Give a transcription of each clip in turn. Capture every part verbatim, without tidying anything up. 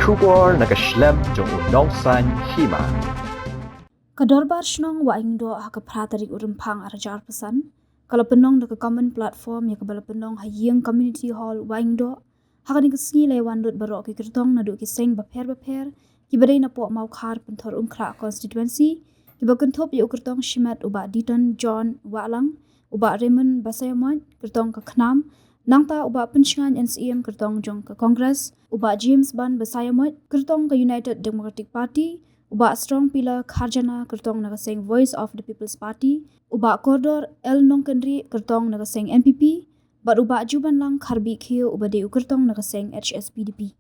Khubor na ka shlem jong u nongsaiñ hima. Ka Dorbar Shnong Waingdoh ha ka phra tarik u Rymphang arhajar arphew san ka la pynlong da ka common platform ïa kaba la pynlong ha ïing Community Hall Waingdoh. Ha kane ka sngi la ïa wan lut baroh ki kyrtong naduh ki seng bapher bapher kiba dei na Pohmawkhar Pynthorumkhrah constituency, kiba kynthup ïa u kyrtong shimet u Bah Diton John Wahlang, u Bah Raymond Basaiawmoit kyrtong ka KHNAM, nangta u Bah Pynshngaiñ N C M kyrtong jong ka Congress, u Bah James Ban Basaiawmoit kyrtong ka United Democratic Party, u Bah Strongpiller Kharjana kyrtong na ka seng Voice of the People's Party, u Bah Kordor L Nongkynrih kyrtong na ka seng N P P, bad u Bah Jubanlang Kharbih Khiew uba dei u kyrtong na ka seng H S P D P.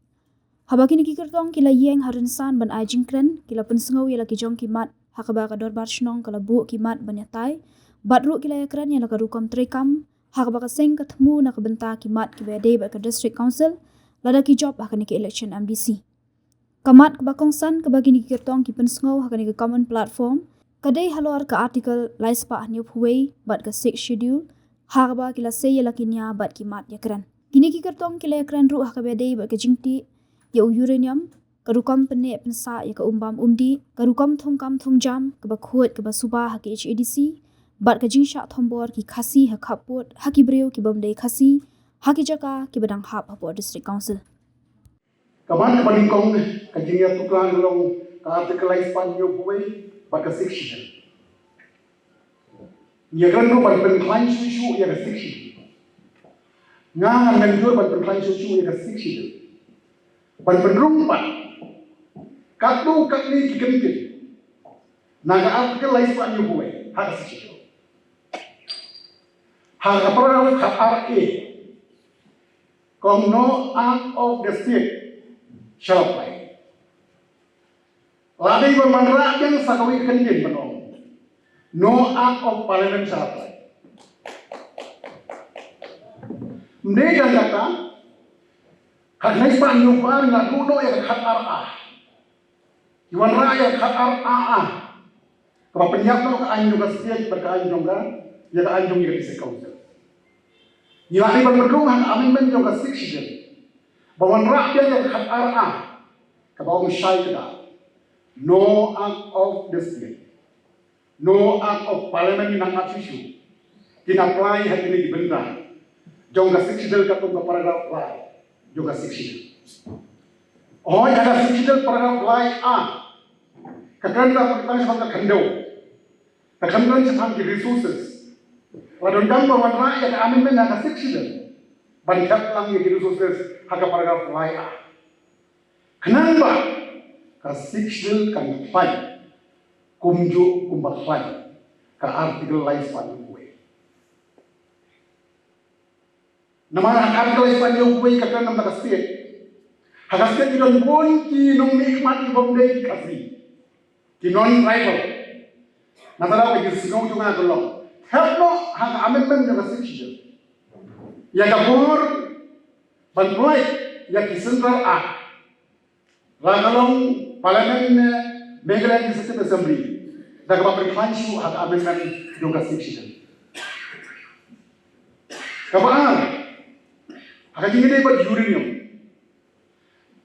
Haba kine ki kyrtong ki la ïeng ha rynsan ban ai jingkren, ki la pynsngew ïa la ki jong ki mat ha kaba ka Dorbar Shnong ka la buh ki mat ban ïatai, bad ruh ki la ïakren ïa la ka rukom treikam ha kaba ka seng ka thmu na ka bynta ki mat kiba ïadei bad ka District Council lada ki jop ha kane ka election M D C. Ka mat kaba kongsan kaba kine ki kyrtong ki pynsngew ha kane ka common platform ka dei halor ka Article laispah hynñiewphew wei bad ka Sixth Schedule, ha kaba ki la sei ïa la ki nia bad ki mat ïakren. Kine ki kyrtong ki la ïakren ruh ha kaba ïadei bad ka jingtih ïa u uranium, ka rukom pynneh pynsah ïa ka umbam umdih, ka rukom thungkam thungjam kaba khuid kaba suba ha ki H A D C, bad ka jingshah thombor ki Khasi ha khappud ha ki briew ki bym dei Khasi ha ki jaka kiba dang hap hapoh District Council. Ka mat kaba nyngkong, ka jingïatuklar ka long ka Article laispah hynñiewphew wei bad ka Sixth Schedule. Ngi ïakren ruh ban pynkhlaiñ shuh shuh ïa ka Sixth Schedule. Nga ngan mynjur ban pynkhlaiñ shuh shuh ïa ka Sixth Schedule, ban pynrung pat katno katne ki kyntien na ka Article laispah hynñiewphew wei ha ka Sixth Schedule. Ha ka paragraph khat ar A, ka ong no act of the state shall apply. La dei ban wanrah biang sa kawei ka kyntien ban ong, no act of parliament shall apply. Ym dei tang kata, ka khyndai spah hynñiewphew ar nga duh noh ïa ka khat ar A. Ki wanrah ïa ka khat ar A, kaba pynïap noh ka aiñ jong ka state bad ka aiñ jong ka, ïa ka aiñ jong ka District Council. Ngi la dei ban pynrung ha ka amendment jong ka Sixth Schedule ba wanrah biang ïa ka khat ar A kaba ong shai kata, no act of the state, no act of parliament, nang ap shisha kin apply ha kine ki bynta jong ka Sixth Schedule katkum ka paragraph lai jong ka Sixth Schedule. Hooid, ha ka Sixth Schedule paragraph lai A ka kren ka tang shaphang ka khyndew, ka kren shaphang ki resources. La donkam ba wanrah ïa ka amendment ha ka Sixth Schedule ban thep lang ïa ki resources ha ka paragraph lai A. Khnang ba ka Sixth Schedule kan khlaiñ kumjuh kumba khlaiñ ka Article laispah hynñiewphew wei. Namar ha ka Article laispah hynñiewphew wei ka kren namar ka state. Ha ka state ki don bun ki nongmihkhmat ki bym dei ki Khasi, ki non-tribal. Nangta ka jingsngew jong nga ka long, thep noh ha ka amendment jong ka Sixth Schedule ïa ka bor ban pynlait ïa ki Central Act, la ka long Parliament ne Meghalaya Legislative Assembly, da kaba pynkhlaiñ shuh ha ka amendment jong ka Sixth Schedule. Kaba ar, ha ka jingïadei bad uranium,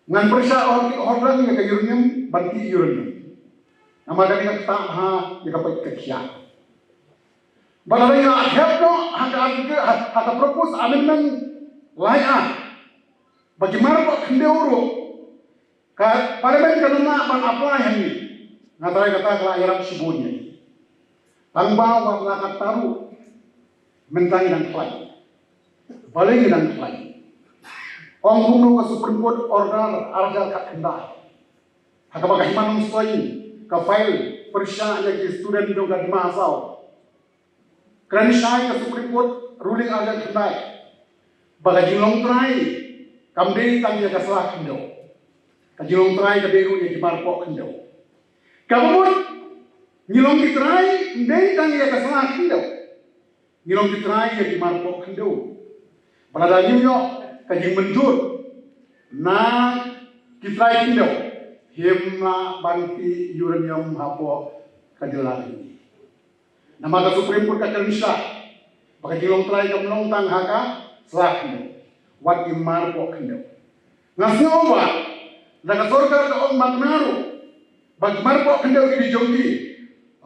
ngan pyrshah hor kit hor lang ïa ka uranium, ban tih uranium. Namar ka dei ka ktah bha ïa ka peit ka khiah. Bad lada ngi la thep noh ha ka article, ha, ha ka proposed amendment lai A, ba ki marpoh khyndew ruh ka Parliament kan ym lah ban apply hangne, nga tharai kata ka la ïarap shibun ïa ngi. Tang ba wat la katta ruh, mynta ngi dang khlaiñ. Balei ngi dang khlaiñ? Ong kumno ka Supreme Court order arhajar khatkhyndai, ha kaba ka Hima Nongstoiñ ka file pyrshah ïa ki student jong ka Dima Hasao. Kren shai ka Supreme Court ruling arhajar khatkhyndai ba ka jinglong trai kam dei tang ïa ka sla khyndew. Ka jinglong trai ka dei ruh ïa ki marpoh khyndew. Kaba mut, ngi long ki trai ym dei tang ïa ka sla khyndew, ngi long ki trai ïa ki marpoh khyndew. Ba lada ngim ïoh ka jingmynjur na ki trai khyndew, ngim lah ban tih uranium hapoh ka jylla ka jong ngi. Namar ka Supreme Court ka kren shai ba ka jinglong trai kam long tang ha ka sla khyndew, wat ki marpoh khyndew. Nga sngew ba Na ka sorkar ka ong ba kane ruh ba ki marpoh khyndew ki dei jong ki,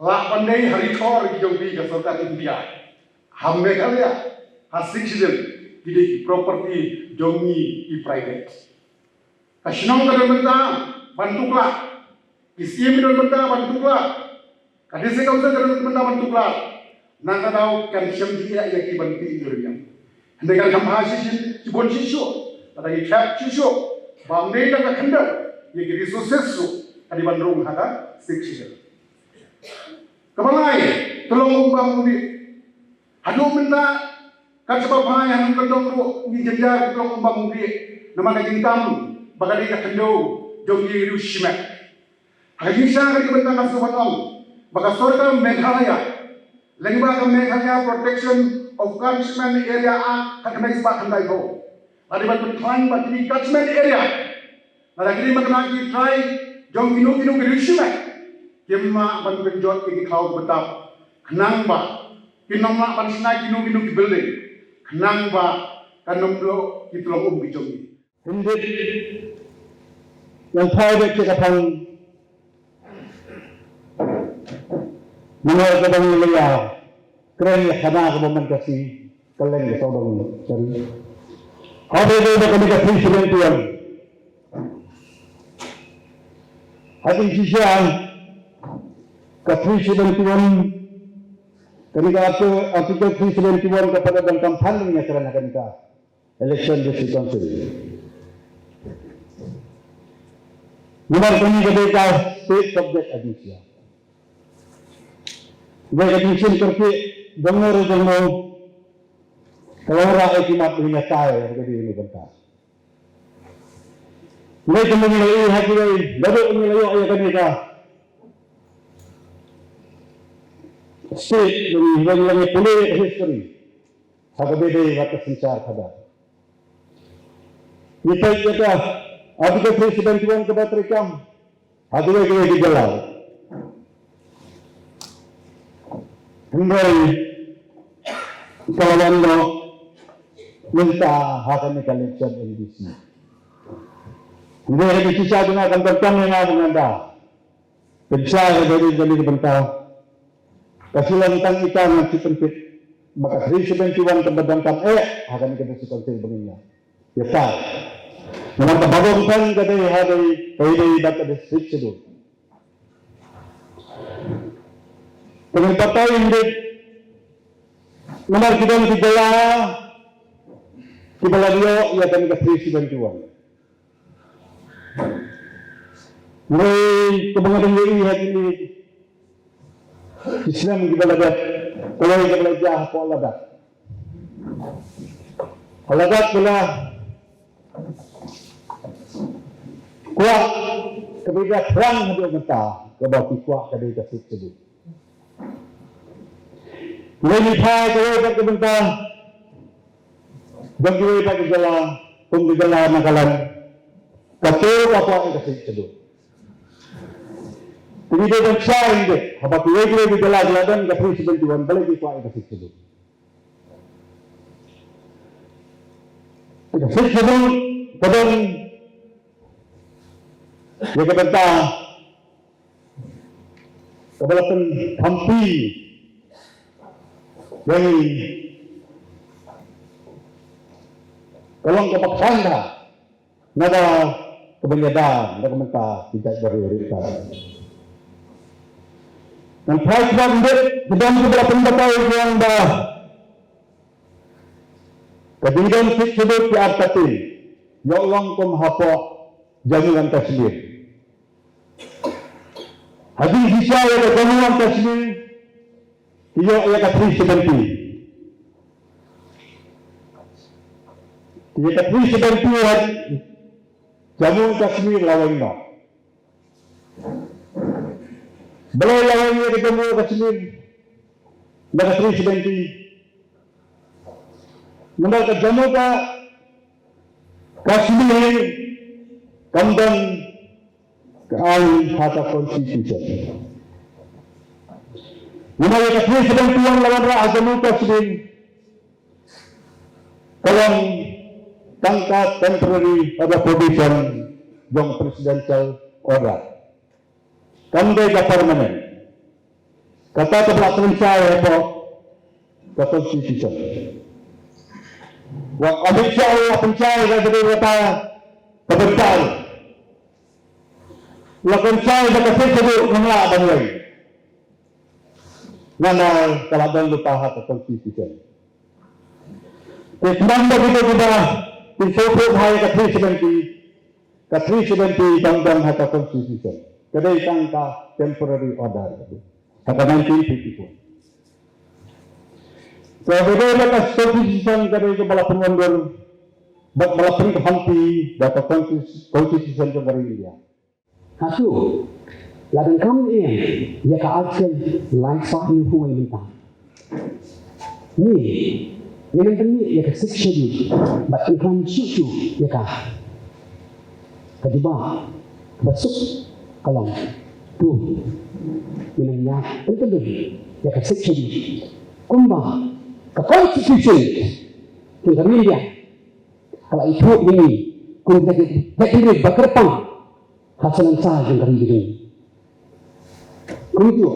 lah ban dei ha ri thor ki jong ki ka sorkar India. Ha Meghalaya, ha Sixth Schedule, ki dei ki property jong ngi ki private. Ka shnong ka don bynta ban tuklar, ki siem ki don bynta ban tuklar, ka District Council ka don bynta ban tuklar. Na ka daw kan shem jingeh ïa ki ban pynïaid ïa ki. Hynrei kan kham bha shisien ki bun shisha, lada ki khep shisha ba ym dei tang ka khyndew, ïa ki resources ruh ka dei ban rung ha ka Sixth Schedule. Kaba lai, Tlong Umbam Umdih. Haduh mynta kat shaba phai ha nongkyndong ruh ngi jynjar Tlong Umbam Umdih namar ka jingkam ba ka dei ka khyndew jong ngi riew shimet. Ha ka jingshisha ka dei ka bynta nga sngewbha ban ong ba ka sorkar Meghalaya lyngba ka Meghalaya Protection of Catchment Area Act khatkhyndai spah khyndaiphew la dei ban pynkhlaiñ ba kine ki catchment area, lada ki dei ban kynnoh ki trai jong kino kino ki riew shimet, kim lah ban pynjot ïa ki khlaw ki btap khnang ba kin ym lah ban shna kino kino ki building khnang ba kan ym duh ki tlong um ki jong ngi. Khyndiat, ngan phai beit sha ka thong. Namar ka dang lei ïa kren ïa khana kaba man ka sngi, ka leng ka sawdong ka ri. Haba ïadei bad kane ka three seventy-one, ha jingshisha ka three seventy-one, kane ka article, article three seventy-one ka pat da donkam phan ïa kren ha kane ka Election District Council. Namar kane ka dei ka state subject ha jingshisha. Dei ka jingshisha kyrkieh jong no re jong no. Ka la wanrah ïa ki mat ba ngin ïatai ha kane ka bynta. Dei kumba ngi la ïohi ha kiwei, naduh ngi la ïoh ïa kane ka state, ngi la ïohi pule ïa ka history. Ha kaba ïadei bad ka synshar khadar. Ngi peit ïa ka Article three seventy-one kaba treikam ha kiwei kiwei ki jylla. Hynrei ka la wan noh mynta ha kane ka election M D C. Hynrei ha ka jingshisha jong nga kam donkam ïa nga ba ngan da pynshai ha kane ka bynta. Ka shu long tang ita ngan shu pynpeit ba ka three seventy-one kaba donkam eh ha kane ka District Council ba ngin ïa ïatai. Namar kaba donkam ka dei ha dei, ka dei bad ka Sixth Schedule. Te ngin batai ïa ki, namar ki don ki jylla kiba la ïoh ïa kane ka three seventy-one. Hynrei kaba nga dang ïohi ha kine ki snem kiba la dep, kawei kaba la jia hapoh Ladakh. Ha Ladakh ki la kwah kaba ïa thrang haduh mynta, kaba ki kwah ka dei ka Sixth Schedule. Ngi phai kawei pat ka bynta jong kiwei pat ki jylla, kum ka jylla Nagaland, kato ka kwah ïa ka Sixth Schedule. Te ngi dei ban shai ïa ngi, haba kiwei kiwei ki jylla ki la don ka three seventy-one, balei ki kwah ïa ka Sixth Schedule. Ka Sixth Schedule ka don ïa ka bynta kaba la pynthymmai ïa ngi, ka long kaba khlaiñ bha naba ka ban ïada da ka bynta ki jaitbynriew ri Khasi. Ngan phai khyndiat, ki don kiba la pynbatai ïa ngi ba ka jingdon Sixth Schedule ki artatien, ïoh long kum hapoh Jammu and Kashmir. Ha jingshisha ïa ka Jammu and Kashmir ki ïoh ïa ka three seventy. Ïa ka three seventy ha Jammu and Kashmir la weng noh. Balei la weng ïa ka Jammu and Kashmir da ka three seventy? Namar ka Jammu ka Kashmir kam don ka aiñ ha ka constitution. Namar ïa ka three seventy-one la wanrah ha Jammu Kashmir ka long tang ka temporary provision jong presidential order. Kam dei ka permanent. Kata ka ba la pynshai hapoh ka constitution. Wat official la pynshai ka dei kata ka bynta. La pynshai da ka Sixth Schedule, ngam lah ban wei. Namar ka la don lypa ha ka constitution. Te khnang ba kita kita kin sngewthuh bha ïa ka three seventy, ka three seventy tang tang ha ka constitution. Ka dei tang ka temporary order ha ka nineteen fifty-four. Ka dei ba ka constitution ka dei ka ba la pynwandur bad ba la pynhynrei da ka consti-, constitution jong ka ri India. Hato la donkam ne ïa ka Article lai spah hynñiew phew wei mynta? Ngi, ngi nang pynmih ïa ka Sixth Schedule bad pynkhlan shuh shuh ïa ka, ka jubab kaba suk ka long, to, ngi nang ïa pynpynmih ïa ka Sixth Schedule kumba ka Constitution jong ka ri India ka la ithuh ïa ngi kum ka jaitbynriew ba kyrpang ha ka salonsar jong ka ri jong ngi. Kumjuh,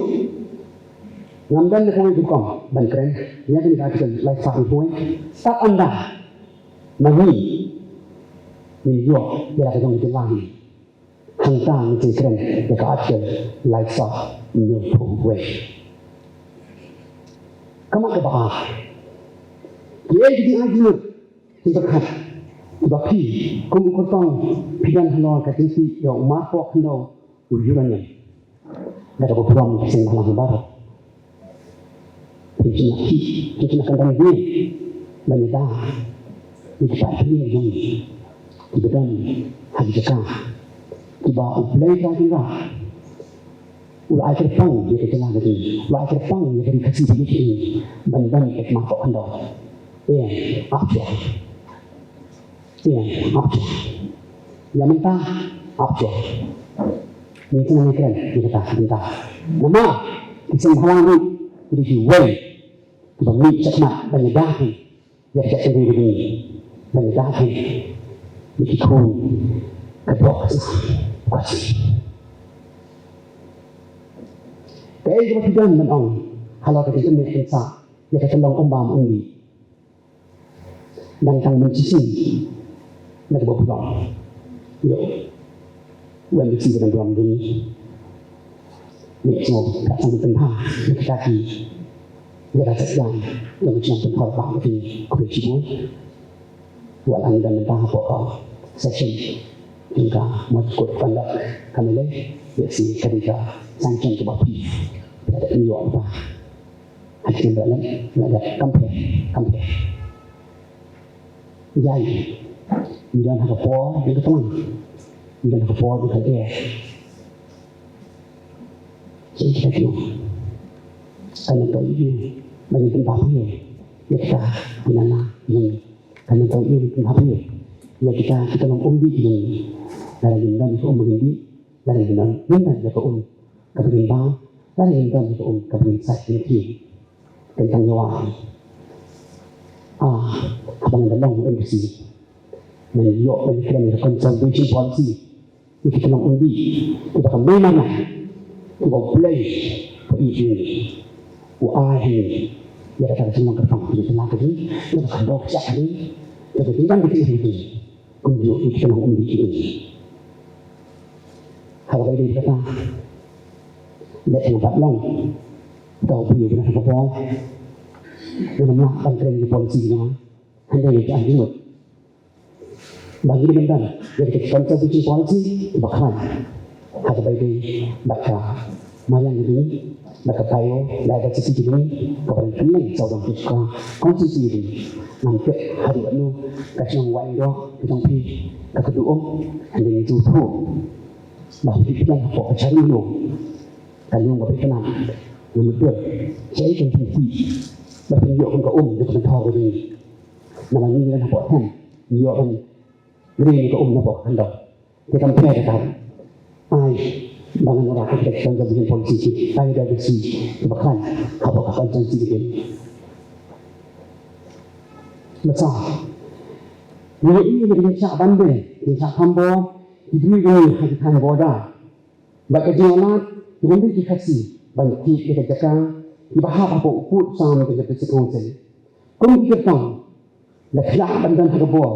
ngam don kawei ka rukom ban kren ïa kane ka Article lai spah hynñiew phew wei, tad haduh ba ngi ngin ïoh ïa la ka jong ka jylla hi. Hangta ngin sa kren ïa ka Article lai spah hynñiew phew wei. Ka mat kaba ar, kiei ki jingargument kiba khat kiba phi kum u kyrtong phi don halor ka jingtih ïa u marpoh khyndew u uranium? Da kaba burom ki seng bhalang baroh, phi shim la ki, phi shim la kyndan bniah ban ïada ïa ki paidbah jong ngi kiba don ha ki jaka kiba U Blei Trai Kynrad u la ai kyrpang ïa ka jylla ka jong ngi, u la ai kyrpang ïa ka ri Khasi ba ïeit jong ngi ban don bad marpoh khyndew. Ïa, ap shuwa. Ïa, ap shuwa. Ïa mynta, ap shuwa. Ngin sa nang kren ïa kata mynta. Namar ki seng bhalang ruh ki dei kiwei kiba mih shakhmat ban ïada hi ïa ka jaitbynriew ka jong ngi, ban ïada hi ïa ki khun ka doh ka snam Khasi. Kaei kaba phi don ban ong halor ka jingpynmih pynsah ïa ka tyllong umbam umdih? Nang tang mynshisien na kaba burom. Ïoh. Wan bisi ba dang burom dun. Ïoh, sngewbha ka tang pynbha na kita ki ïa ka sep jam jong ka shnong Pynthorumkhrah ka phi khublei shibun. Wat la ngi don mynta hapoh ka session jong ka Code of Conduct ka MLA, ïa shi ka dei ka sanction kaba phi. Ïa ka ïoh ba ha ki jingïaleh, ïaleh, compare, compare. Ïa, ngi don ha ka por jong ka tlang, ngi don ha ka por jong ka lyer. Shisha kita ki ong, kan ngi tip ïa, ba ngi pynbha ïa, ïa kita ki nana ïa ngi, kan ngi tip ïa, ngi pynbha ïa, ïa kita ki tyllong umdih ïa ngi. Lada ngim don ïa ka um ba ngin dih, lada ngim don, ngim don ïa ka um kaba ngin bam, lada ngim don ïa ka um kaba ngin sait ngin khie. Kan tang ïa wah. Ah, haba ngan da long u MDC, ngan ïoh ban kren ïa ka conservation policy. Ïa ki tyllong umdih kiba ka mei marnai, kiba U Blei ba ïeit ïa ngi u ai ha ngi. Ïa kata ka jinglong kyrpang ka jylla ka jong ngi, ïa ka khyndew ka jait ka jong ngi, ïa ka jingbam ka jingim ka jong ngi. Kumjuh ïa ki tyllong umdih ki jong ngi. Haba ka dei kata, leit na bat long. Uta u briew ba na ka por, u nym lah ban kren ïa ki policy jong nga. Hynrei ïa ki ai jingmut ba ngi dei ban don ïa ka conservation policy ba khlaiñ ha kaba ïadei bad ka mariang ka jong ngi, bad ka biodiversity ka jong ngi, kaba dang pynlong saw dang pynlong ka constituency ka jong ngi. Ngam tip haduh katno ka shnong Waindoh ka jong phi, ka Kynduh Um, hynrei ngi sngewthuh ba phi pynlong hapoh ka Chari Lum, ka lum kaba pynlong, ngam tip shaei kan pynpoi ba pynïoh kum ka um jong ka Pynthor ka jong ngi. Namar ngi ngi don hapoh them, ngi ïoh ban ring ïa ka um napoh ka khyndong. Te kam pher kata. Ai ba ngan wanrah ïa ka conservation policy, ai da ka si ba khlaiñ hapoh ka conservation. Ba sa, ngi ïohi ïa ka jingshah ban dei, jingshah kham bor, ki briew jong ngi ha ki thaiñ border bad ka jingïaid ki bym dei ki Khasi ban thied ïa ka jaka kiba hap hapoh u pud sam jong ka District Council. Kum ki kyrtong, la khlad ban don ha ka bor.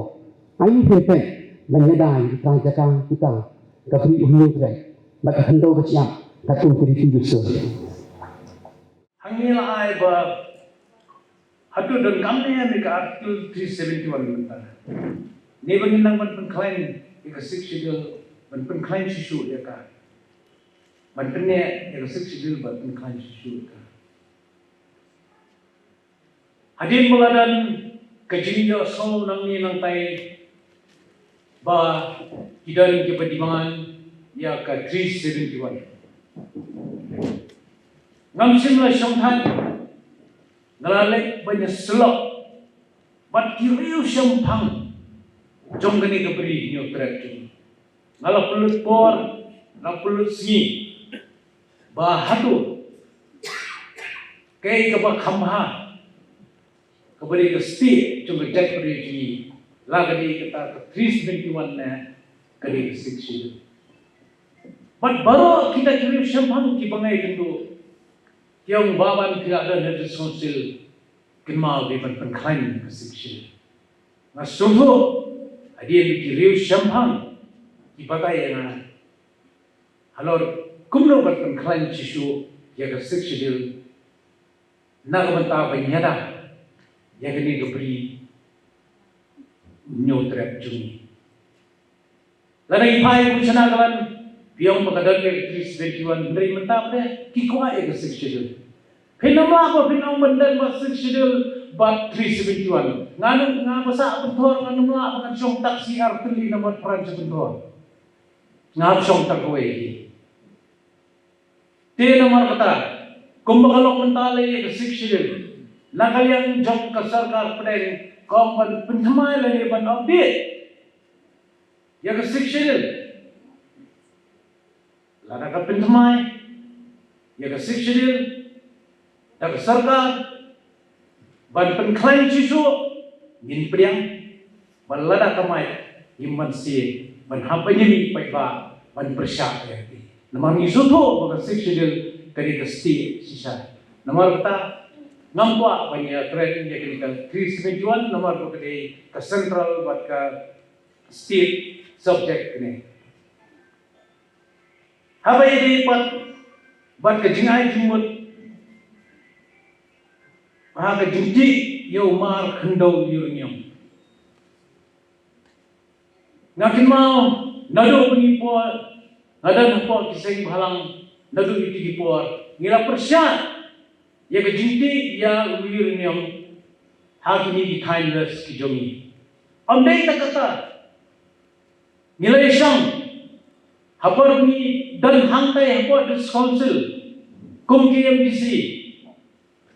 Aïu phin peit ban ïada ïa ki trai jaka kita, ka Bri U Hynñiewtrep bad ka khyndew ka shyiap katkum ki riti dustur. Hangne la ai ba hato don kam ne ne ka Article three seventy-one mynta. Ne ba ngin nang ban pynkhlaiñ ïa ka Sixth Schedule, ban pynkhlaiñ shisha ïa ka. Ban pynneh ïa ka Sixth Schedule, ban pynkhlaiñ shisha ïa ka. Hadien ba la don ka jingïohsngew nangne nangtai ba ki don kiba demand ïa ka three seventy-one. Ngam shym la shongthait, nga la leit ban ïasyllok bad ki riewshemphang jong kane ka Bri Hynñiewtrep jong ngi. Nga la pynlut por, la pynlut sngi ba hato kaei kaba kham bha, kaba dei ka state jong ka jaitbynriew jong ngi, la ka dei kata ka three seventy-one ne ka dei ka Sixth Schedule. Bad baroh kita ki riewshemphang kiba nga ïakynduh, ki ong ba ban phi la don ha District Council, kynmaw dei ban pynkhlaiñ ka Sixth Schedule. Nga sngewthuh hadien ba ki riewshemphang ki batai ïa nga halor kumno ban pynkhlaiñ shisha ïa ka Sixth Schedule na ka bynta ban ïada ïa kane ka Bri Hynñiewtrep jong ngi. Lada ngi phai kum shana ka lan, phi ong ba ka don ïa ka three seventy-one, hynrei mynta pat ki kwah ïa ka Sixth Schedule. Phin ym lah ba phin ong ban don bad Sixth Schedule bad three seventy-one. Nga, nga ba sah Pynthor, ngam lah ba ngan shong taxi ar tylli namar Pran sha Pynthor. Nga hap shong tang kawei hi. Te namar kata, kumba ka long mynta lei ïa ka Sixth Schedule, na ka liang jong ka sorkar pdeng ka ong ban pynthymmai lane ban update ïa ka Sixth Schedule. Lada ka pynthymmai ïa ka Sixth Schedule da ka sorkar ban pynkhlaiñ shisha, ngin pdiang. Bad lada ka mait, ngim banse ban hap ban ïamih paidbah ban pyrshah ïa ki. Namar ngi sngewthuh ba ka Sixth Schedule ka dei ka state shisha. Namar kata ngam kwah ban ïakren ïa kane ka three seventy-one namar ba ka dei ka central bad ka state subject kane. Haba ïadei pat bad ka jingai jingmut ha ka jingtih ïa u mar khyndew uranium, nga kynmaw naduh ba ngi por, nga don hapoh ki seng bhalang, naduh ïa ki por ngi la pyrshah ïa ka jingtih ïa u uranium ha kine ki thaiñ west ki jong ngi. Ym dei tang kata, ngi la ïashong ha por ngi don hangtai hapoh District Council kum ki M D C.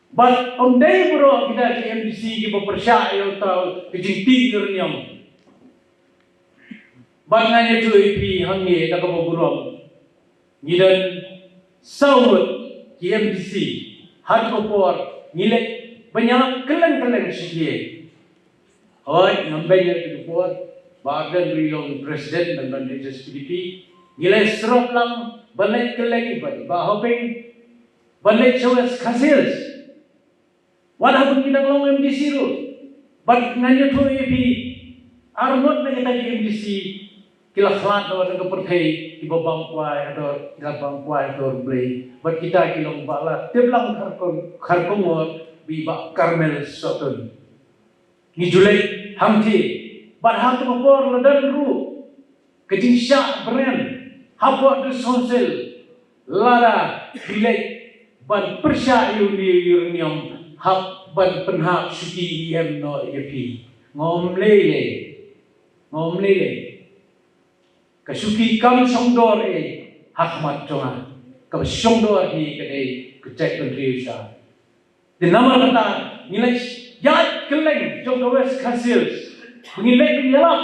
Bad ym dei baroh kita ki M D C kiba pyrshah ïa uta ka jingtih uranium. Bad ngan ïathuh ïa phi hangne da kaba burom, ngi don saw ngut ki M D C, ha kata ka por ngi leit ban ïalap kylleng kylleng sha kiei. Hooid, ngam beiñ ïa kata ka por, Bah Ardent ruh i long president ban ban H S P D P. Ngi la ïasyrop lang ban leit kylleng bad Bah Hoping ban leit sha West Khasi Hills. Wat haba ngi dang long M D C ruh. Bad ngan ïathuh ïa phi, ar ngut na kita ki M D C ki la khlad na ka pyrthei, kiba bam kwai hador, kiba bam kwai hador Blei. Bad kita ki long Bah Latiplang Kharkong, Kharkongor, bad i Bah Carmel Sohtun. Ngi ju leit hangtei, bad ha kata ka por la don ruh ka jingshah bren hapoh District Council lada phi leit ban pyrshah ïa une u uranium hap ban pynhap shuki em noh ïa phi. Ngam lei lei, ngam lei lei. Ka shuki kam shong dor ei ha khmat jong nga, kaba shong dor hi ka dei ka jaitbynriew sha. Te namar kata ngi la ïaid kylleng jong ka West Khasi Hills ba ngin leit ban ïalap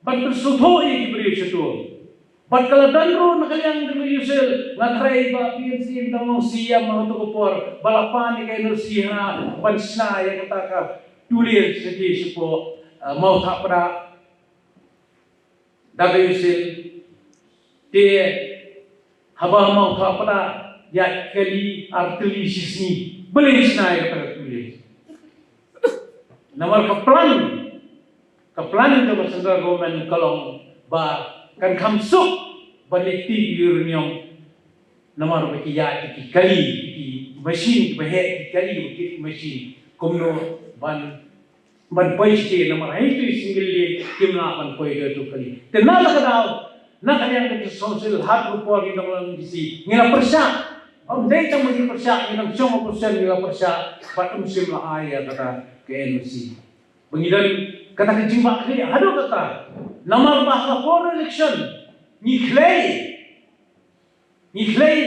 ban pynsngewthuh ïa ki briew shato. Bad ka la don ruh na ka liang jong ka U C L, nga tharai ba P N C dang long C E M ha kato ka por ba la pan ïa ka N O C ha ban shna ïa kata ka two lane sha ki shapoh, eh, Mawthahpdah da ka U C L. Te haba mawtha pla ïa kali artylli shisngi, balei shna ïa kata ka kali? Namar ka plan, ka plan kaba central government ka long ba kan kham suk ban leit kti uranium. Namar ba ki ïa ki kali, ki machine ba heh ki kali, ki machine kumno ban ban poi sha ki, namar ha ito i single lane kim lah ban poi da ito kali. Te na kata ka daw, na ka liang ka District Council, ha ka por ngi dang long D C, ngi la pyrshah. Ym dei tang ba ngi pyrshah, ngi dang shong opposition ngi la pyrshah, bad ym shym la ai ïa kata ka N O C. Ba ngi don kata ka jingbakla haduh katta. Namar ba ha ka por election ngi khlei Ngi khlei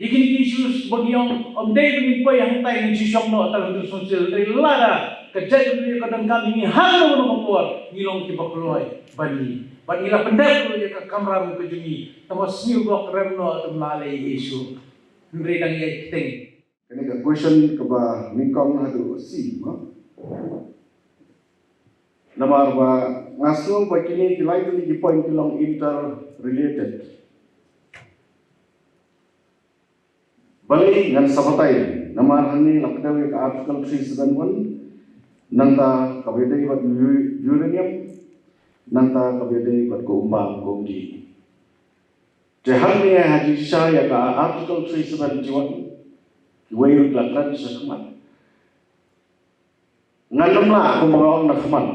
ïa kine ki issues ba ngi ong, ym dei ba ngin poi hangtai, ngin shu shong noh tang ha District Council, hynrei lada ka jaitbynriew ka donkam ïa ngi ha kano kano ka por, ngi long kiba kloi ban ïa ngi. Bad ngi la pyndep ruh ïa ka kamram ka jong ngi, tang ba sniew bok rem noh, tang ba la leh issue. Hynrei dang ïai kyrteng. Kane ka question kaba nyngkong haduh sien, mo? Namar ba nga sngew ba kine ki lai tylli ki point ki long interrelated. Balei ngan sa batai, namar hangne la kdew ïa ka Article three seven one, nangta kaba ïadei bad u-, uranium, nangta kaba ïadei bad ka umbam ka umdih. Te hangne ha jingshisha ïa ka Article three seventy-one, kiwei ruh la kren sha khmat. Ngan ym lah kumba nga ong na khmat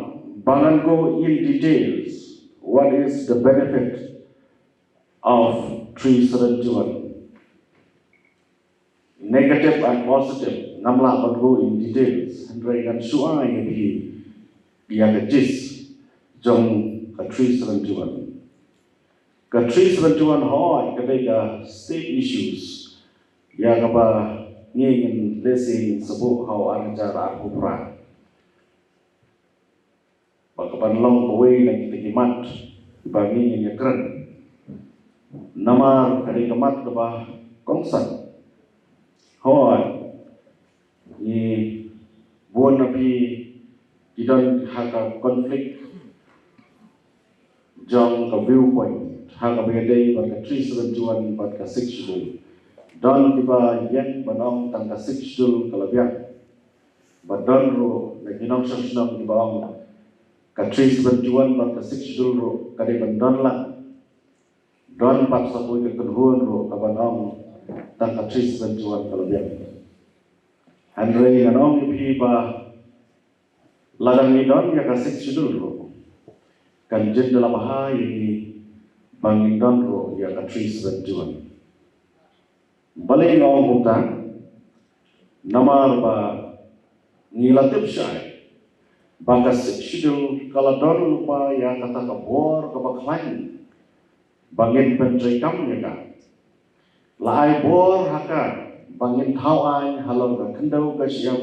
ba ngan go in details what is the benefit of three seventy-one, negative and positive. Ngam lah ban go in details, hynrei ngan shu ai ïa phi ïa ka gist jong ka three seventy-one. Ka three seventy-one hooid ka dei ka state issues, ïa kaba ngi ngin lehse ngin sa buh ha u ar hajar arphew phra. Ba kaban long kawei na kita ki mat ba ngi ngin ïakren. Namar ka dei ka mat kaba kongsan. Hooid, ngi bun na phi ki don ha ka conflict jong ka viewpoint ha kaba ïadei bad ka three seventy-one bad ka sixth schedule. Don kiba ïeng ban ong tang ka sixth schedule ka la biang. Ba don ruh na ki nongshong shnong kiba ong ka three seventy-one bad ka sixth schedule ruh ka dei ban don lang. Don pat sa kawei ka kynhun ruh kaban ong tang ka three seventy-one ka la biang. Hynrei ngan ong ïa phi ba lada ngi don ïa ka sixth schedule ruh, kan jin da la bha ïa ngi ba ngin don ruh ïa ka three seventy-one. Balei nga ong kumta? Namar ba ngi la tip shai ba ka sixth schedule ka la don lypa ïa kata ka bor kaba khlaiñ ba ngin pyntreikam ïa ka. La ai bor ha ka ba ngin thaw aiñ halor ka khyndew ka shyiap,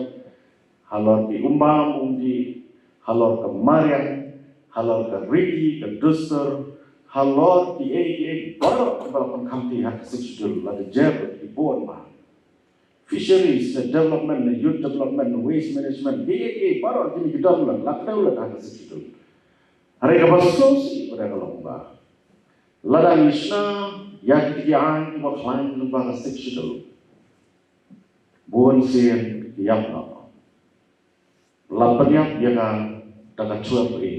halor ki umbam umdih, halor ka mariang, halor ka riti ka dustur, halor kiei kiei baroh kiba la pynkhamti ha ka sixth schedule, la ka jer ki bun ba. Fisheries, ne development, ne youth development, ne waste management, kiei kiei baroh kine ki don lem, la kdew lem ha ka sixth schedule. Hynrei kaba sngewsih pat ka long ba lada ngi shna ïa kito ki aiñ kiba khlaiñ lyngba ka sixth schedule, bun sien ki ïap noh. La pynïap ïa ka da ka twelve A.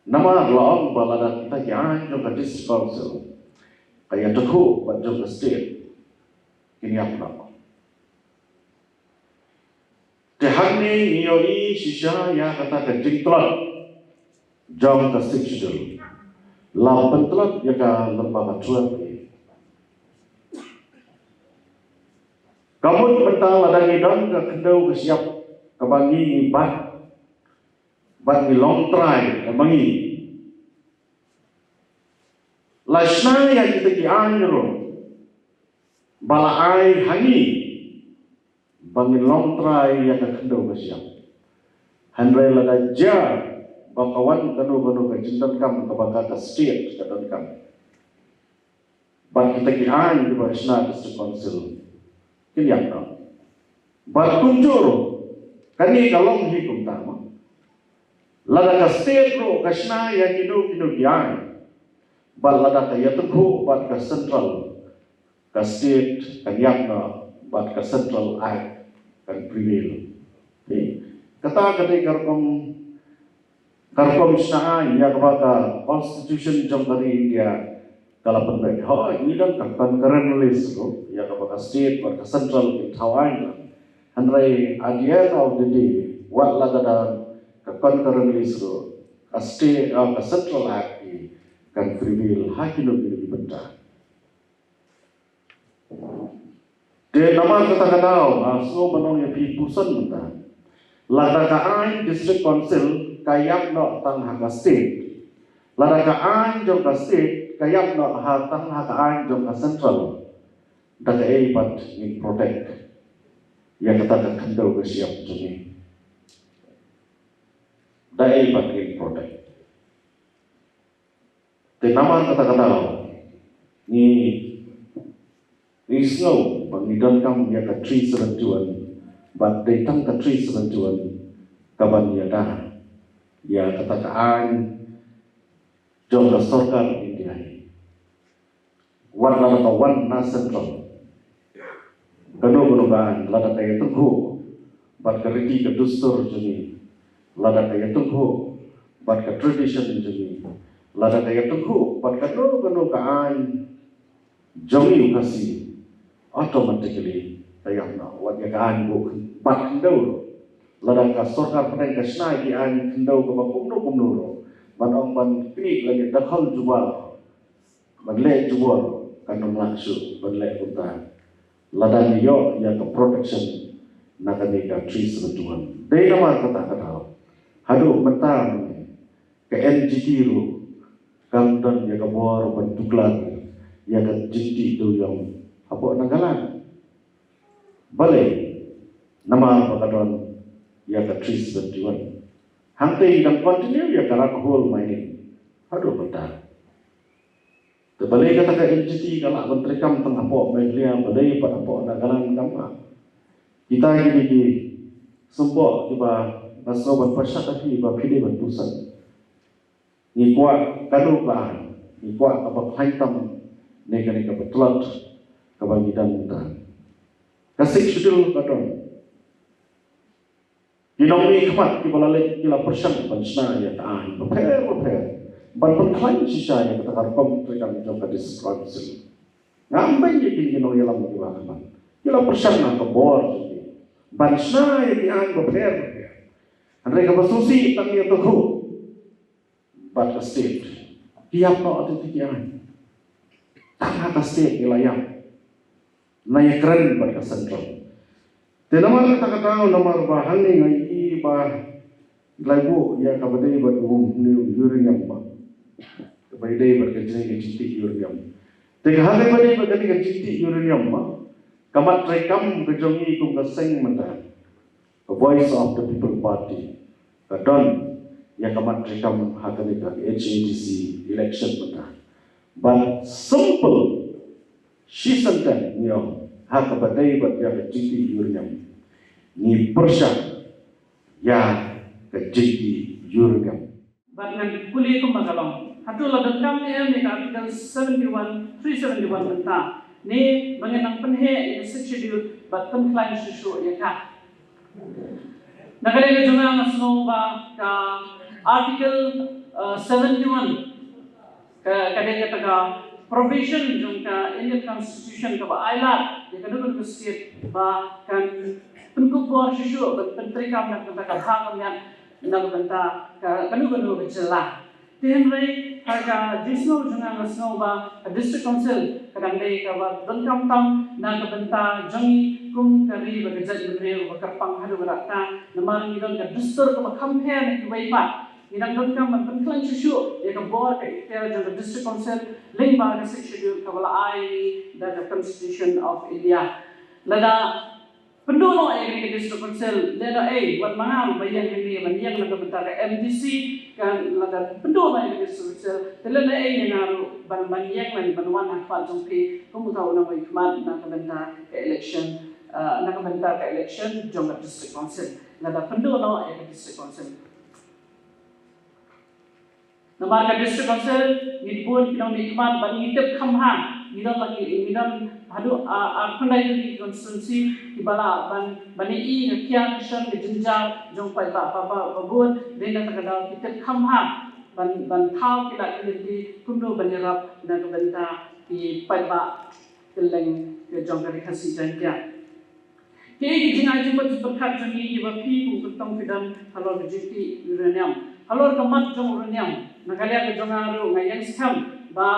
Namar la ong ba lada kita ki aiñ jong ka District Council ka ïatakhuh bad jong ka state, kin ïap noh. Te hangne ngi ïohi shisha ïa kata ka jingtlot jong ka sixth schedule. La pyntlot ïa ka lyngba ka twelve A. Ka mut mynta lada ngi don ka khyndew ka shyiap kaba ngi ngi bat, bad ngi long trai kaba ngi, la shna ïa kita ki aiñ ruh ba la ai ha ngi ba ngin long trai ïa ka khyndew ka shyiap. Hynrei lada jia ba ka wan kano kano ka jingdonkam kaba ka, ka state ka donkam, bad kita ki aiñ kiba shna District Council kin ïap noh. Bad kumjuh ruh kane ka long hi kumta mo. Lada ka state ruh ka shna ïa kino kino ki aiñ, Bad lada ka ïatyngkhuh bad ka central, ka state kan ïap noh bad ka central act kan prevail. Te kata ka dei ka rukom, ka rukom shna aiñ ïa kaba ka constitution jong ka ri India ka la pynbeit. Hooid, ngi don ka concurrent list ruh ïa kaba ka state bad ka central kin thaw aiñ. Hynrei at the end of the day, wat la ka don ka concurrent list ruh, ka state, ah, ka central act kan prevail ha kino kino ki bynta. Te namar kata ka daw, ah, sngew ban ong ïa phi puson mynta. Lada ka aiñ District Council ka ïap noh tang ha ka state, lada ka aiñ jong ka state ka ïap noh ha tang ha ka aiñ jong ka central, da kaei pat ngin protect ïa kata ka khyndew ka shyiap jong ngi? Da kaei pat ngin protect? Te namar kata ka daw, ngi, ngi sngew ba ngi donkam ïa ka three seventy-one, bad dei tang ka three seventy-one kaban ïada ïa kata ka aiñ jong ka sorkar India. Wat lada ka wan na central, kano kano ka aiñ, lada ka ïatyngkhuh bad ka riti ka dustur jong ngi, lada ka ïatyngkhuh bad ka tradition jong ngi, lada ka ïatyngkhuh bad kano kano ka aiñ jong ngi u Khasi, automatically ka ïap noh. Wat ïa ka aiñ buh bad khyndew ruh, lada ka sorkar pdeng ka shna ïa ki aiñ khyndew kaba kumno kumno ruh, ban ong ban knieh lane dakhol jubor, ban leh jubor, kan ym lah shuh ban leh kumta lada ngi ïoh ïa ka protection na kane ka three seventy-one. Dei namar kata ka daw, haduh mynta mynne ka N G T ruh kam don ïa ka bor ban tuklar ïa ka jingtih dewïong hapoh Nagaland. Balei? Namar ba ka don ïa ka three seventy-one. Hangtei dang continue ïa ka rat hole mining haduh mynta. Te balei kata ka N G T ka lah ban treikam tang hapoh Meghalaya, balei pat hapoh Nagaland kam lah? Kita kine ki symboh kiba nga sngew ban pyrshang ïa phi ba phi dei ban pyrshang. Ngi kwah kano ka aiñ, ngi kwah kaba khlaiñ tam ne kane kaba tlot kaba ngi don mynta? Ka Sixth Schedule ka don. Ki nongmihkhmat kiba la leit ki la pyrshang ban shna ïa ka aiñ bapher bapher ban pynkhlaiñ shisha ïa kata ka rukom treikam jong ka District Council. Ngam beiñ ïa kine ki nongïalam kiba khmat, ki la pyrshang na ka bor jong ki ban shna ïa ki aiñ bapher bapher. Hynrei kaba sngewsih tang ïa ka khu bad ka state ki ïap noh ïa ki aiñ. Tang ha ka state ki la ïap. Na ïa kren bad ka central. Te namar kata ka daw, namar ba hangne nga ïohi ba la buh ïa kaba dei bad um ne uranium ba, kaba dei bad ka jingtih uranium. Te ka ha kaba dei bad ka jingtih uranium ba, ka mat treikam ka jong ngi kum ka seng mynta, ka Voice of the People Party, ka don ïa ka mat treikam ha kane ka H A D C election mynta. Bad simple, shi sentence ngi ong, ha kaba dei bad ïa ka jingtih uranium, ngi pyrshang ïa ka jingtih uranium. Bad ngan pule kumba ka long, hato la donkam ne em ïa ka Article seventy-one, three seventy-one mynta, ne ba ngin nang pynheh ïa ka Sixth Schedule bad pynkhlaiñ shuh shuh ïa ka? Na ka liang ka jong nga, nga sngew ba ka Article, uh, seventy-one, ka, ka dei kata ka provision jong ka Indian Constitution kaba ai lad ïa kano kano ka state ba kan pynkup bor shuh shuh ban pyntreikam na ka bynta ka bha ka miat, na ka bynta ka kano kano ka jylla. Te hynrei ha ka jingsngew jong nga, nga sngew ba ka District Council ka dang dei kaba donkam tam na ka bynta jong ngi kum ka ri bad ka jaitbynriew ba kyrpang haduh katta, namar ngi don ka dustur kaba kham pher na kiwei pat. Ngi dang donkam ban pynkhlaiñ shuh shuh ïa ka bor ka ikhtiar jong ka District Council lyngba ka Sixth Schedule kaba la ai da ka Constitution of India. Lada pynduh noh ïa kane ka District Council, lada ei, wat ma nga ruh ba ïeng hangne ban ïeng na ka bynta ka M D C, kan, lada pynduh noh ïa ka District Council, te lada ei ïa nga ruh ban, ban ïeng, ban, ban wan ha khmat jong phi kum uta u nongwei khmat na ka bynta ka election, ah, na ka bynta ka election jong ka District Council, lada pynduh noh ïa ka District Council. Namar ka District Council ngi bun ki nongmihkhmat bad ngi tip kham bha, ngi don la ki, ngi don haduh ar, ar khyndai tylli ki constituency kiba lah ban, ban ïohi ïa ka kiar ka shon ka jynjar jong paidbah ba, ba, ba bun. Dei na kata ka daw ki tip kham bha ban, ban thaw ki lad ki lynti kumno ban ïarap na ka bynta ki paidbah kylleng ka jong ka Ri Khasi Jaiñtia. Kiei ki jingai jingmut jingpyrkhat jong ngi kiba phi kum kyrtong phi don halor ka jingtih uranium, halor ka mat jong uranium? Na ka liang ka jong nga ruh nga ïeng skhem ba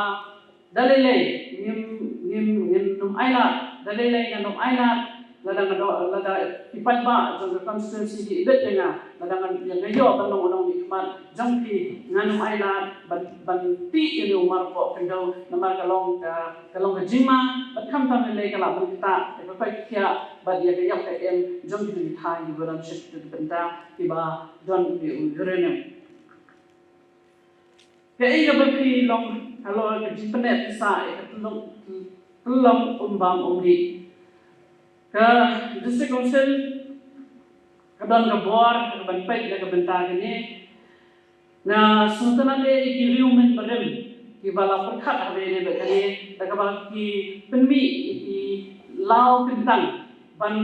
da lei lei ngim, ngim, ngim nym ailad, da lei lei ngan nym ailad lada nga do, lada ki paidbah jong ka constituency ki ibit ïa nga, lada nga, nga ïoh ban long u nongmihkhmat jong phi, ngan nym ailad ban, ban tih ïa une u marpoh khyndew, namar ka long ka, ka long ka jingma bad khamtam lei lei ka lah ban ktah ïa ka koit ka khiah bad ïa ka ïap ka im jong ki, ki thaiñ kiba don sha kito ki bynta kiba don une u uranium. Kaei kaba phi long halor ka jingpyneh pynsah ïa ka tyllong, tyllong um bam um dih? Ka District Council ka don ka bor ka ban peit na ka bynta kane. Nga sngewtynnat ïa ki riewmynbarim kiba la pyrkhat ha kaba ïadei bad kane, da kaba ki pynmih ïa ki law kyntang ban,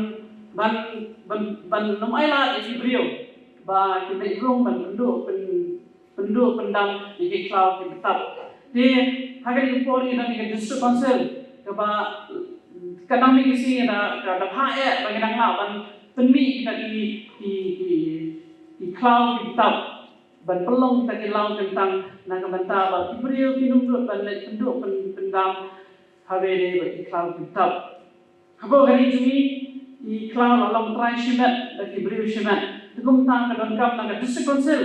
ban, ban, ban nym ailad ïa ki briew ba ki leit rung ban pynduh pyn, pynduh pyndam ïa ki khlaw ki btap. Te ha kane ka por ngi don ïa ka District Council kaba ka nang mih ka sngi da, ka da bha eh ba ngi dang lah ban pynmih kita ki, ki, ki, ki khlaw ki btap, ban pynlong kita ki law kyntang na ka bynta ba ki briew kin ym nud ban leit pynduh pyn, pyndam ha kaba ïadei bad ki khlaw ki btap. Hapoh ka ri jong ngi ki khlaw la long trai shimet da ki briew shimet. Te kumta ka donkam na ka District Council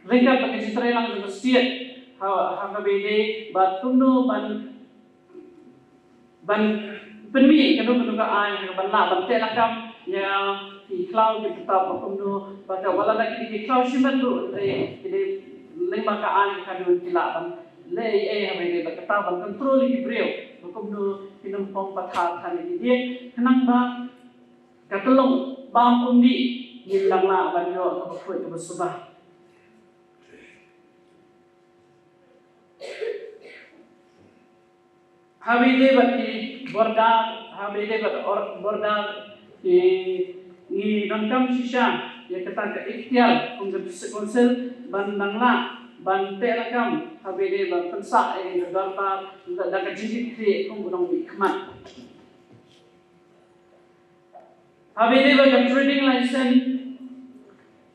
ryngkat bad ka jingtreilang jong ka state ha, ha kaba ïadei bad kumno ban, ban pynmih kano kano ka aiñ ha kaban lah ban teh lakam ïa ki khlaw ki btap ba kumno ba ka, wat la da ki dei ki khlaw shimet ruh, hynrei ki dei lyngba ka aiñ ka dei ki lah ban leh ei ei ha kaba ïadei bad kata ban control ïa ki briew ba kumno kin ym pom pathar than ïa ki dieng, khnang ba ka tyllong bam um dih ngin dang lah ban ïoh kaba khuid kaba suba. Ha kaba ïadei bad ki border, ha kaba ïadei bad or, border, ki, ngi donkam shisha ïa kata ka iktiar kum ka District Council ban nang lah ban teh lakam ha kaba ïadei ban pynsah ïa ka dorbar da, da ka jingkitkhlieh kum u nongmihkhmat. Ha kaba ïadei bad ka trading license,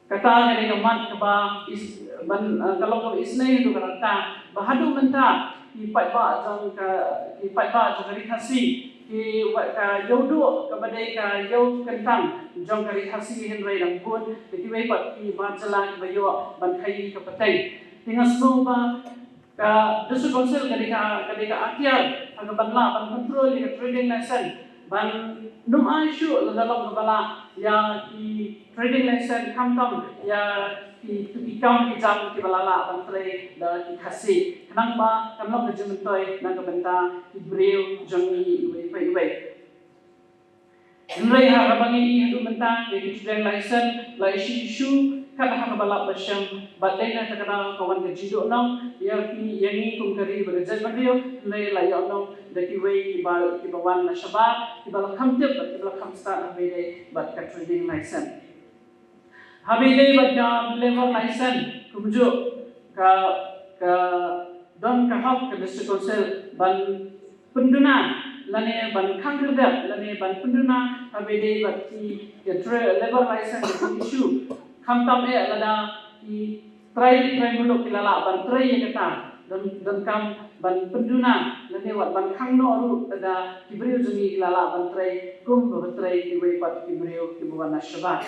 kata ka dei ka mat kaba is, ban, eh, ka long kaba isynei haduh katta ba haduh mynta ki paidbah jong ka, ki paidbah jong ka Ri Khasi, ki wa, ka ïewduh kaba dei ka ïew kyntang jong ka Ri Khasi, hynrei dang bun da kiwei pat ki bar jylla kiba ïoh ban khaii ka pateng. Te nga sngew ba ka District Council ka dei ka, ka dei ka atiar ha kaban lah ban control ïa ka trading license, ban nym ai shuh lada long kaba lah ïa ki trading license, khamtam ïa ki, ki kam ki jam kiba la lah ban trei da ki Khasi, khnang ba kan long ka jingmyntoi na ka bynta ki briew jong ngi iwei pa iwei. Hynrei ha kaba ngi ïohi haduh mynta ïa ki trading license la issue, issue kat ha kaba lap ba shem, bad dei na kata ka daw ka wan ka jingduh nong ïa ngi, ïa ngi kum ka ri bad ka jaitbynriew, hynrei la ïoh nong da kiwei kiba, kiba wan na shabar, kiba la kham tip bad kiba la kham stad ha kaba ïadei bad ka trading license. Ha kaba ïadei bad ka labour license kumjuh ka, ka don ka hok ka District Council ban pynduna lane ban khang khyrdep lane ban pynduna ha kaba ïadei bad ki, ki tra, labour license ki issue. Khamtam eh lada ki trai ri trai muluk ki la lah ban trei ïa kata, don, donkam ban pynduna lane wat ban khang noh ruh lada ki briew jong ngi ki la lah ban trei kum ba trei kiwei pat ki briew kiba wan na shabar.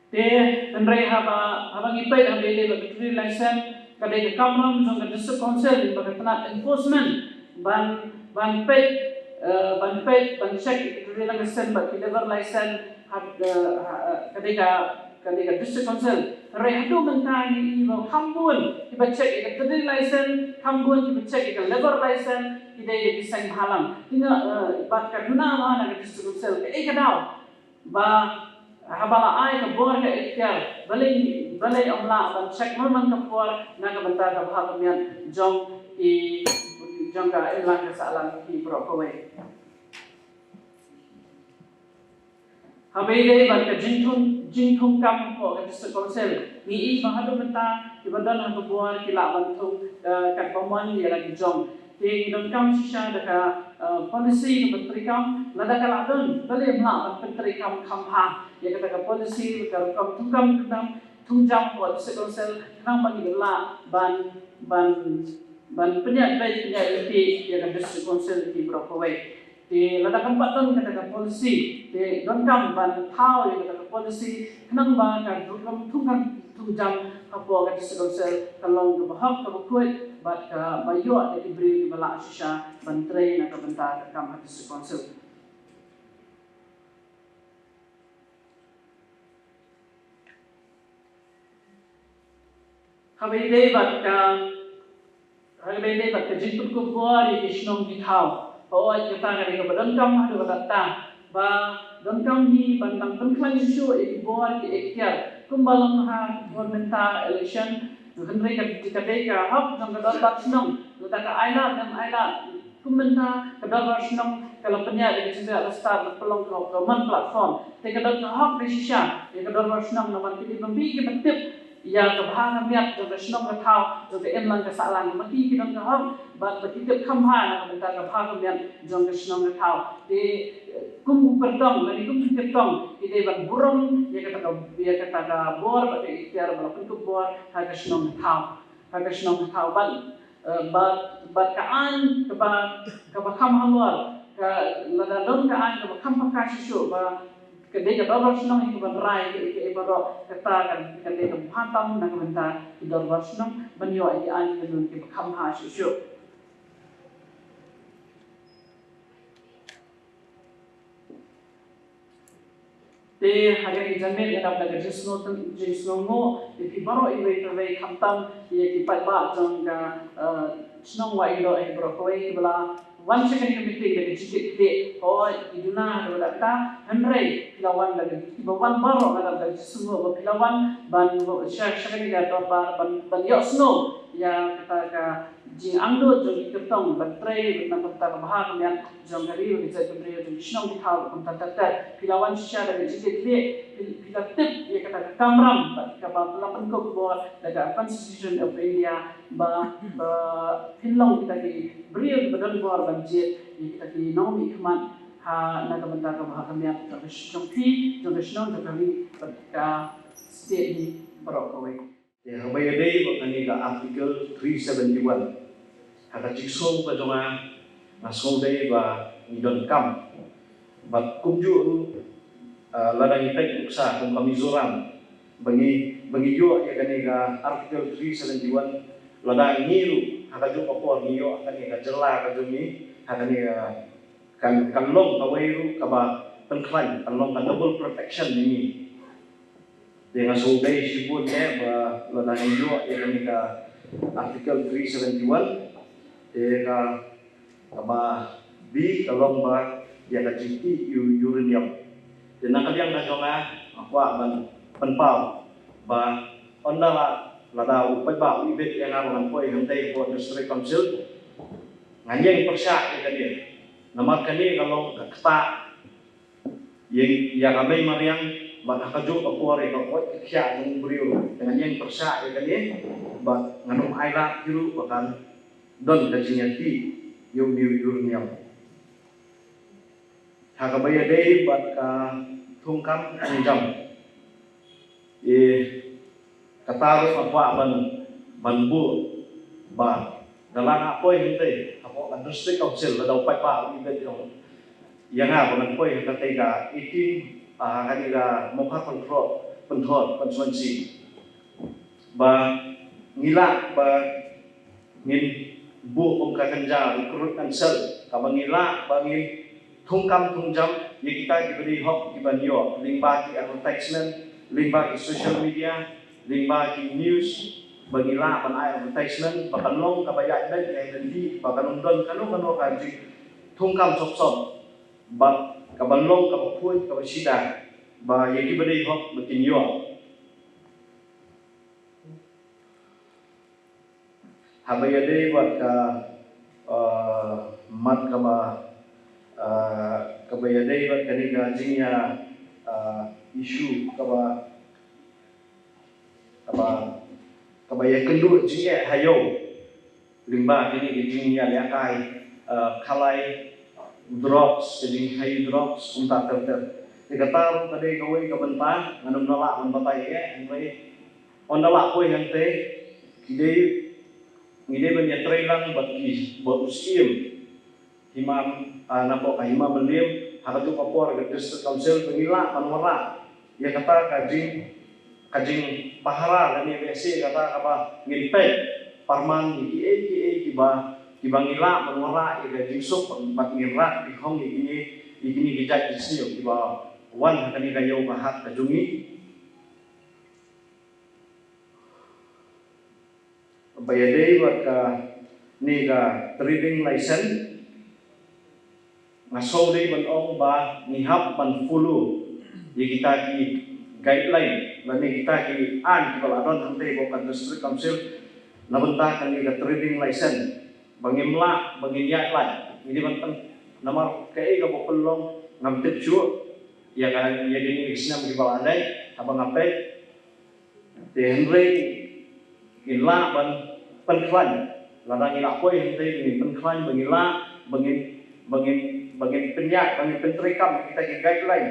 Te hynrei haba, haba ngi peit ha kaba ïadei bad ka trading license, ka dei ka kamram jong ka District Council ba ka tnat enforcement ban, ban peit, eh, ban peit, ban check ïa ka trading license bad ki labour license, ha, eh, ha, eh, ka dei ka, ka dei ka District Council. Hynrei haduh mynta ngi ïohi ba kham bun kiba check ïa ka trading license, kham bun kiba check ïa ka labour license, ki dei da ki seng bhalang. Te nga, eh, bad ka duna ma na ka District Council, kaei ka daw ba haba la ai ka bor ka iktiar, balei Balei ym lah ban check man man ka por na ka bynta ka bha ka miat jong i, jong ka imlang ka sahlang hi baroh kawei. Haba ïadei bad ka jingthung, jingthung kam hapoh ka District Council, ngi i ba haduh mynta kiba don ha ka bor ki lah ban thung, eh, katba mon ïa la ki jong. Te ngi donkam shisha da ka, eh, policy kaba pyntreikam, lada ka lah don, balei ym lah ban pyntreikam kham bha ïa kata ka policy, ka rukom thung kam, thung kam, thung jam hapoh District Council, khnang ba ngi lah ban, ban, ban pynïaid beit pynïaid lynti ïa ka District Council ki baroh kawei. Te lada kam pat don kata ka policy, te donkam ban thaw ïa kata ka policy, khnang ba ka rukom thung kam thung jam hapoh ka District Council kan long kaba hok kaba khuid bad kaba ïoh da ki briew kiba lah shisha ban trei na ka bynta ka kam ha District Council. Haba ïadei bad ka, haba ïadei bad ka jingpynkup bor ïa ki shnong ki thaw, hooid kata ka dei kaba donkam haduh katta. Ba donkam hi ban nang pynkhlaiñ shuh shuh ïa ki bor ki ektiar kumba long ha por mynta election. Hynrei ka, ka dei ka hok jong ka dorbar shnong, lada ka ailad ne ym ailad. Kum mynta ka dorbar shnong ka la pynïaid ïa ka jingïaid la stad, la pynlong ka, ka man platform. Te ka don ka hok dei shisha ïa ka dorbar shnong namar ki dei ba mih ki ba tip ïa ka bha ka miat jong ka shnong ka thaw, jong ka imlang ka sahlang, ba ki, ki don ka hok bad ba ki tip kham bha na ka bynta ka bha ka miat jong ka shnong ka thaw. Te, eh, kum u kyrtong lane kum ki kyrtong ki dei ban burom ïa kata ka, ïa kata ka bor bad ka iktiar ba la pynkup bor ha ka shnong ka thaw. Ha ka shnong ka thaw bad, eh, bad, bad ka aiñ kaba, kaba kham halor, ka, lada don ka aiñ kaba kham paka shuh shuh ba ka dei ka dorbar shnong hi kaban rai ïa kaei baroh, kata kan, kan dei kaba bha tam na ka bynta ki dorbar shnong ban ïoh ïa ki aiñ kiba kham bha shuh shuh. Te ha kane ka janmiet nga dap da ka jingsngew, jingsngewnguh ïa phi baroh iwei pa iwei, khamtam ïa ki paidbah jong ka, eh, shnong Wahingdoh hi baroh kawei kiba la wan sha kane ka meeting da ka jingkitkhlieh. Hooid, ki duna ha kaba dap ta, hynrei phi la wan da ka, kiba wan baroh nga dap da ka jingsngewnguh ba phi la wan ban sha, sha kane ka dorbar ban, ban ïohsngew ïa kata ka jingangnud jong ki kyrtong ban trei na ka bynta ka bha ka miat jong ka ri bad ka jaitbynriew, jong ki shnong ki thaw kumta ter ter. Phi la wan shisha da ka jingkitkhlieh, phi, phi la tip ïa kata ka kamram bad kaba la pynkup bor da ka Constitution of India ba, ba phin long kita ki briew kiba don bor ban jied ïa kita ki nongmihkhmat ha na ka bynta ka bha ka miat jong ka sh-, jong phi, jong ka shnong, jong ka ri bad ka state hi baroh kawei. Te haba ïadei bad kane ka Article three seventy-one, ha ka jingsngew ka jong nga, nga sngew dei ba ngi donkam. Bad kumjuh ruh, ah, lada ngi peit nuksa kum ka Mizoram, ba ngi, ba ngi ïoh ïa kane ka Article three seventy-one, lada ngi ruh ha kajuh ka por ngi ïoh ha kane ka jylla ka jong ngi, ha kane ka, kan, kan long kawei ruh kaba pynkhlaiñ, kan long ka double protection ïa ngi. Te nga sngewdei shibun eh ba lada ngi ïoh ïa kane ka Article three seventy-one, te ka, kaba bi ka long ba ïa ka jingtih u-, uranium. Te na ka liang ka jong nga, nga kwah ban pynpaw ba ynda la, lada u paidbah u ibit ïa nga ba ngan poi hangtei hapoh District Council, ngan ïeng pyrshah ïa kane. Namar kane ka long ka ktah ïa, ïa ka mei mariang, bad ha kajuh ka por ïa ka koit ka khiah jong u briew. Te ngan ïeng pyrshah ïa kane, bad ngan ym ailad hi ruh ba kan don ka jingïatih ïa une u uranium. Ha kaba ïadei bad ka thungkam thungjam, eh, kata ruh nga kwah ban, ban buh ba da la nga poi hangtei hapoh ka District Council, lada u paidbah u ibit ïa nga ba ngan poi ha katei ka eighteen, ah, ha kane ka Mawkha Pynthor, Pynthor constituency, ba ngi lah ba ngin buh kum ka kynja recruitment cell, kaba ngi lah ba ngin thungkam thungjam ïa kita kiba dei hok kiban ïoh, lyngba ki advertisement, lyngba ki social media, lyngba ki news, ba ngi lah ban ai advertisement ba kan long kaba ïaid beit ïa ka lynti, ba kan ym don kano kano ka jingthungkam sop sop, ba kaban long kaba khuid kaba shida, ba ïa kiba dei hok ba kin ïoh. Haba ïadei bad ka, uh, mat kaba, uh, kaba ïadei bad kane ka jingïa, uh, issue kaba, kaba, kaba ïakynduh jingeh ha ïew lyngba kine ki jingïalehkai, uh, khalai, drugs, ka jingkhaïi drugs, kumta ter ter. Te kata ruh ka dei kawei ka bynta, ngan ym lah ban batai eh, hynrei ynda lah poi hangtei, ki dei, ngi dei ban ïatreilang bad ki, bad u Syiem Hima, ah, na ka Hima Mylliem, ha kajuh ka por ka District Council, ba ngin lah ban wanrah ïa kata ka jing, ka jingpahara lane ba ïa kata kaba ngin peit pyrman ïa kiei kiei kiba, kiba ngin lah ban wanrah ïa ka jingsuk, bad ngin rah dihong ïa kine, ïa kine ki jait jingsniew kiba wan ha kane ka ïew ka hat ka jong ngi. Ba ïadei bad kane ka trading license, nga sngew dei ban ong ba ngi hap ban follow ïa kita ki guideline lane kita ki aiñ kiba la don hangtei bad ka District Council na bynta kane ka trading license, ba ngim lah, ba ngin ïaid lait. Ngi dei ban pyn, namar kaei kaba pynlong ngam tip shuh ïa ka, ïa kine ki snem kiba la dei, haba nga peit. Te hynrei ngin lah ban pynkhlaiñ, lada ngi lah poi hangtei ngin pynkhlaiñ ba ngin lah, ba ngin, ba ngin, ba ngin pynïaid, ba ngin pyntreikam kita ki guideline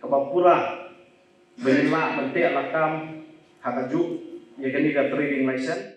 kaba pura, ba ngin lah ban teh lakam ha kajuh ïa kane ka trading license.